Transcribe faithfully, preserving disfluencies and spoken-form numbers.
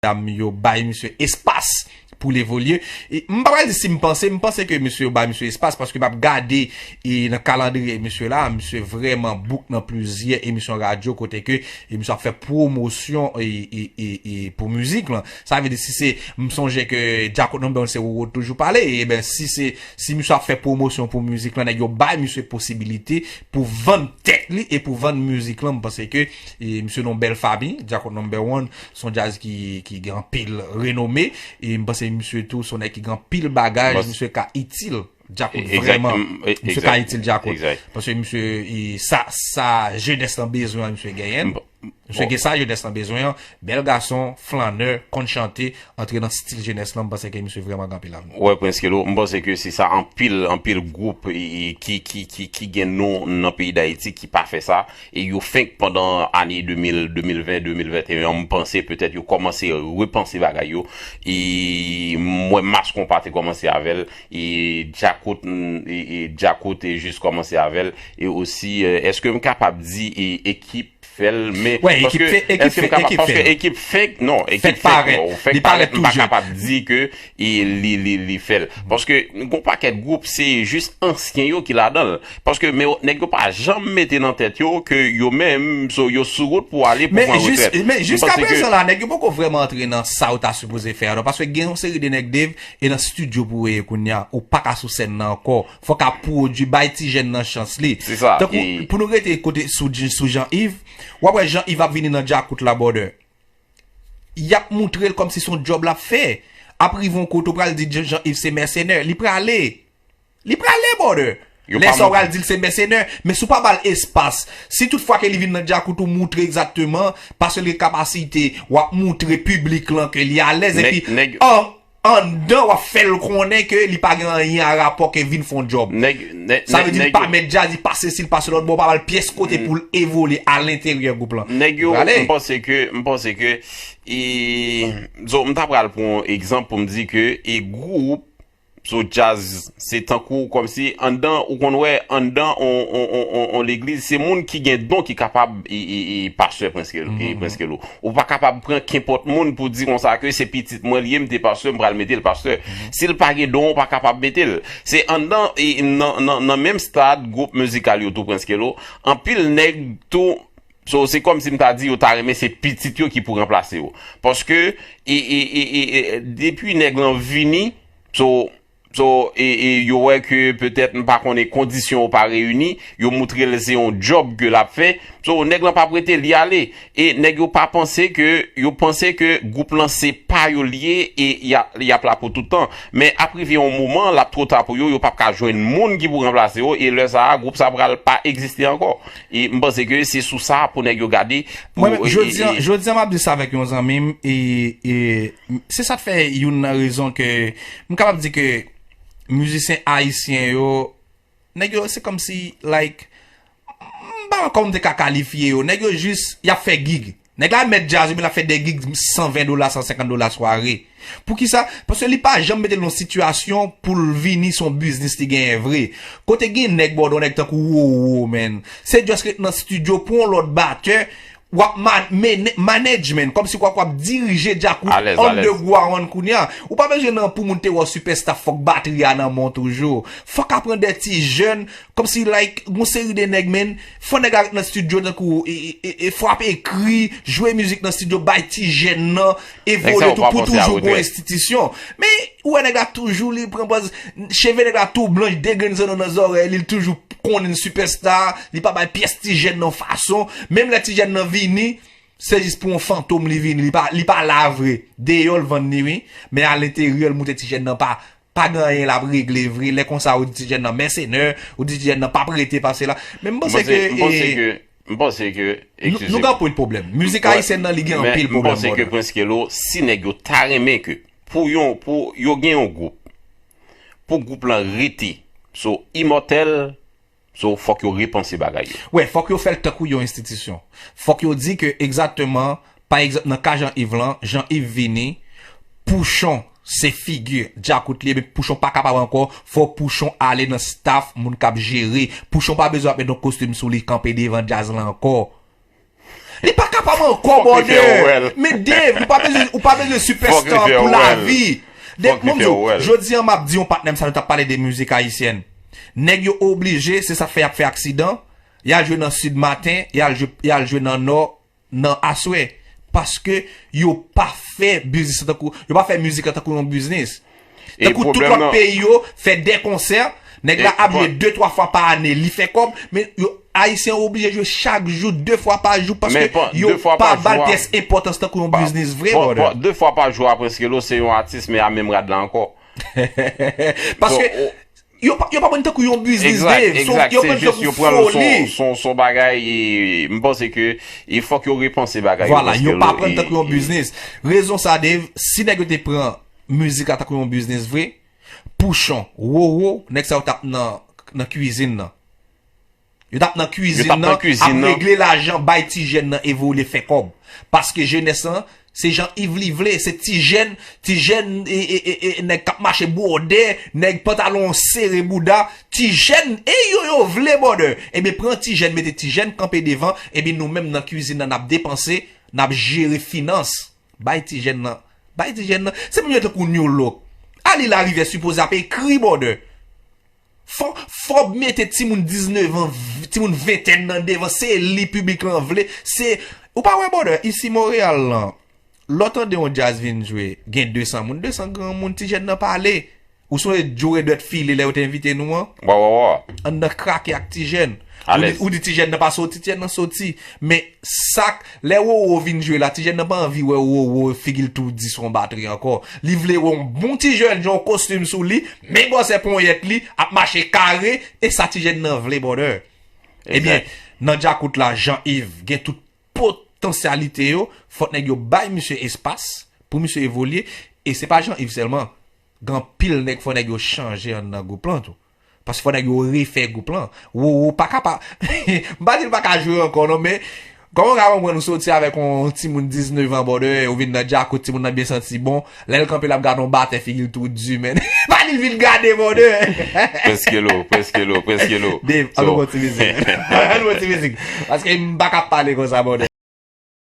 medam yo bay misye espas pou l evolye. E m pa pral di si m panse, m panse ke misye yo bay misye espas, paske m ap gade e nan kalandriye misye la, misye vrèman book nan plizyè emisyon radyo kote ke e misye ap fè pwomosyon e, e, e, e pou mizik lan. Sa vle di si se, m sonje ke Djakout Number One se Roro toujou pale, e ben si se, si misye ap fè pwomosyon pou mizik lan, nèg yo bay misye posibilite pou vann tèt li e pou vann mizik lan, m panse ke e misye nan bèl fanmi, Djakout Number One, se yon djaz ki, ki gen anpil renome, e m panse misye tou se yon nèg ki gen anpil bagaj, misye ka itil Djakout vrèman. Misye ka itil Djakout. Paske misye, e, sa, sa jenès lan bezwen an, misye genyen l. Misye gen sa jenès lan bezwen an, bèl gason, flannè, konn chante, antre nan stil jenès lan, m panse ke misye vrèman gen anpil avni. Wè, Prince Kelo, m panse ke se sa anpil, anpil gwoup e, e, ki, ki, ki, ki gen non nan peyi Dayiti ki pa fè sa. E yo fenk pandan ane de mil, de mil ven, de mil venteyen an, m panse petèt yo kòmanse repanse bagay yo. E m wè Mass Konpa te kòmanse avè l. E Djakout, e, e Djakout te jis kòmanse avè l. E osi, e, èske m kapab di e, ekip fè l, men wè, ekip fè, ekip fè, ekip fè. Paske ekip fenk, non, ekip fèk parèt, non, fèk parèt, m pa kapab di ke e li, li, li fè l. Paske gon pakèt gwoup, se jis ansyen yo ki ladan l. Paske, men, nèg yo pa janm mete nan tèt yo ke yo menm, so, yo sou wout pou ale pou pran retrèt. Men jiskaprezan la, nèg yo poko vrèman antre nan sa yo ta sipoze fè a, non, paske gen yon seri de nèg, Dave, e nan estidyo pou w ye kounye a, ou pa ka sou sèn nan ankò. Fòk ap pwodui, bay ti jèn nan chans li. Se sa. Tankou, pou nou rete kote sou, sou Jean Yves, w ap wè Jean Yves ap vini nan Djakout la, brother. Y ap moutre l kòmsi se yon djòb l ap fè. Ap rive yon kote, ou pral di Jean Yves se mèsenè. Li prale. Li prale, brother. Lè sa w pral di l se mèsenè, men si w pa ba l espas, si tout fwa ke li vin nan Djakout ou moutre egzakteman, paske l gen kapasite, w ap moutre piblik lan ke li alèz, epi an anndan, w ap fè l konnen ke li pa gen anyen a rapò ke vin fè yon djòb. Sa vle di li pa mèt djaz, li pa sesi, li pa se lòt bò, w pa ba l pyès kote pou l evolye alenteryè gwoup lan. Nèg yo, m panse ke, m panse ke, e, so, m ta pral pran yon egzanp pou m di ke, e, gwoup, so, djaz, se tankou, kòmsi, anndan, ou konn wè, anndan on, on, on, on, on legliz, se moun ki gen don ki kapab, e, e, e, pastè Prince Kelo, e, Prince Kelo. Ou pa kapab pran kenpòt moun pou di konsa ke se pitit mwen li ye, m te pastè, m pral mete l pastè. Si l pa gen don, ou pa kapab mete l. Se anndan, e, nan, nan, nan menm stad, gwoup mizikal yo tou, Prince Kelo, anpil nèg tou, so, se kòmsi m ta di yo ta renmen se pitit yo ki pou ranplase yo. Paske, e, e, e, e, e, depi nèg lan vini, so, So, e, e, yo wè ke petèt, m pa konnen, kondisyon yo pa reyini, yo moutre l se yon djòb ke l ap fè. So, nèg lan p ap rete, li ale. E nèg yo pa panse ke, yo panse ke gwoup lan se pa yo l ye e y ap, y ap la pou tout tan. Men ap rive yon moman, l ap twò ta pou yo, yo p ap ka jwenn moun ki pou ranplase yo, e lè sa a, gwoup sa pral pa egziste ankò. E m panse ke se sou sa pou nèg yo gade. Mwen menm, jodi a, jodi a, m ap di sa avèk yon zanmi m, e, e, se sa k fè youn nan rezon ke m kapab di ke mizisyen ayisyen yo, nèg yo, se kòmsi, like, m pa wè kòman m te ka kalifye yo. Nèg yo jis, y ap fè gig. Nèg la mèt djaz, men l ap fè de gig san ven dola, san senkant dola sware. Poukisa? Paske li pa janm mete l nan sitiyasyon pou l vini se yon biznis li genyen vre. Kote gen nèg bòdò, nèg tankou Roro, man. Se just ret nan estidyo, pran yon lòt batè, w ap man-, men-, management, kòmsi w ap, w ap dirije Djakout underground kounye a. Ou pa bezwen nan pou moun te wè w sipèsta, fòk batri a nan men w toujou. Fòk aprann de ti jèn, kòmsi, like, gon seri de nèg, man, fò nèg la ret nan estidyo tankou, e, e, e, e, fò ap ekri, jwe mizik nan estidyo, bay ti jèn nan, evolye tou pou toujou gon enstitisyon. Men, ou wè nèg la toujou, li pran pòz, cheve nèg la tou blanch, de grenn zanno nan zòrèy li, li toujou konnen sipèsta, li pa bay pyès ti jèn nan fason. Menm lè ti jèn nan vini, se jis pou yon fantom li vini, li pa, li pa la vre. Deyò l vann li, wi, men alenteryè l montre ti jèn nan pa, pa gen anyen l ap regle vre. Lè konsa, ou di ti jèn nan mèsenè, ou di ti jèn nan p ap rete pase la. Men m panse ke, m panse ke, m panse ke, nou, nou gen anpil pwoblèm. Mizik ayisyèn nan, li gen anpil pwoblèm, brother. M panse ke Prince Kelo, si nèg yo ta renmen ke pou yon, pou yo gen yon gwoup, pou gwoup lan rete, so, imòtèl, so, fòk yo repanse bagay yo. Wè, fòk yo fè l tankou yon enstitisyon. Fòk yo di ke egzakteman, pa egzanp, nan ka Jean Yves lan, Jean Yves vini, Pouchon se figi Djakout li, men Pouchon pa kapab ankò, fò Pouchon ale nan staff moun k ap jere. Pouchon pa bezwen ap met yon kostim sou li, kanpe devan djaz lan ankò. Li pa kapab ankò, brother. Men Dave, ou pa bezwen, ou pa bezwen superstar pou lavi. Dave, mwen di w, jodi an m ap di yon patnè m sa, nou t ap pale de mizik ayisyèn. Nèg yo oblije, se sa k fè y ap fè aksidan. Y al jwe nan sid maten, y al jwe, y al jwe nan nò nan aswè. Paske yo pa fè biznis tankou, yo pa fè mizik la tankou yon biznis. Tankou tout lòt peyi yo fè de konsè, nèg la ap jwe de twa fwa pa ane, li fè kòb, men yo Ayisyen yo oblije jwe chak jou, de fwa pa jou, paske yo pa ba l pyès enpòtans tankou yon biznis vre, brother. De fwa pa jou a, Preskelo, se yon atis, men a menm rad la ankò. Paske yo pa, yo pa pran tankou yon biznis, Dave. Yo pran tankou foli. Se yon, se yon bagay, e, m panse ke e fòk yo repanse bagay yo. Vwala, yo pa pran tankou yon biznis. Rezon sa, Dave, si nèg yo te pran mizik la tankou yon biznis vre, Pouchon, Wowo, nèg sa yo t ap nan, nan kwizin nan. Yo t ap nan kwizin nan, ap regle lajan, bay ti jèn nan evolye, fè kòb. Paske jenès lan, se jan Yves li vle, se ti jèn, ti jèn, e, e, e, e, nèg k ap mache bwòdè, nèg pantalon sere bouda, ti jèn, e yo, yo vle, brother. Ebyen, pran ti jèn, mete ti jèn kanpe devan, ebyen, nou menm nan kwizin nan, n ap depanse, n ap jere finans. Bay ti jèn nan, bay ti jèn nan. Se moun yo tankou New Look. Ali Larivière sipoze ap ekri, brother. Fò, fò mete timoun diznèf an, timoun ventèn nan devan, se li piblik lan vle, se, ou pa wè, brother, isi Monreyal lan, lè w tande yon djaz vin jwe, gen de san moun, de san granmoun, ti jèn nan pale. Ou sonje Joe Redouet file lè yo te envite nou an? Wa, wa, wa. Anndan krake ak ti jèn. Ou di, ou di ti jèn nan pa soti, ti jèn nan soti. Men sa k, lè Wowo vin jwe la, ti jèn nan pa anvi wè Wowo figi l toudi sou yon batri ankò. Li vle wè yon bon ti jèn, yon kostim sou li, men gwosè ponyèt li, ap mache kare, e sa ti jèn nan vle, brother. Ebyen, nan djakout la, Jean Yves gen tout potansyalite yo, fòk nèg yo bay misye espas pou misye evolye, e se pa Jean Yves sèlman. Gen anpil nèg, fò nèg yo chanje anndan gwoup lan tou. Paske fò nèg yo refè gwoup lan. Wowo pa ka pa, m pa di l pa ka jwe ankò non, men kòman w ka konprann ou soti avèk yon timoun diznèf an, brother, ou vin nan djakout, timoun nan byen santi bon, lè l kanpe l ap gade yon batè, figi l tou di, man. Pa di l vin gade, brother. Preskelo, Preskelo, Preskelo. Dave, ann nou pran ti mizik. Ann nou pran ti mizik. Paske m pa ka pale konsa, brother.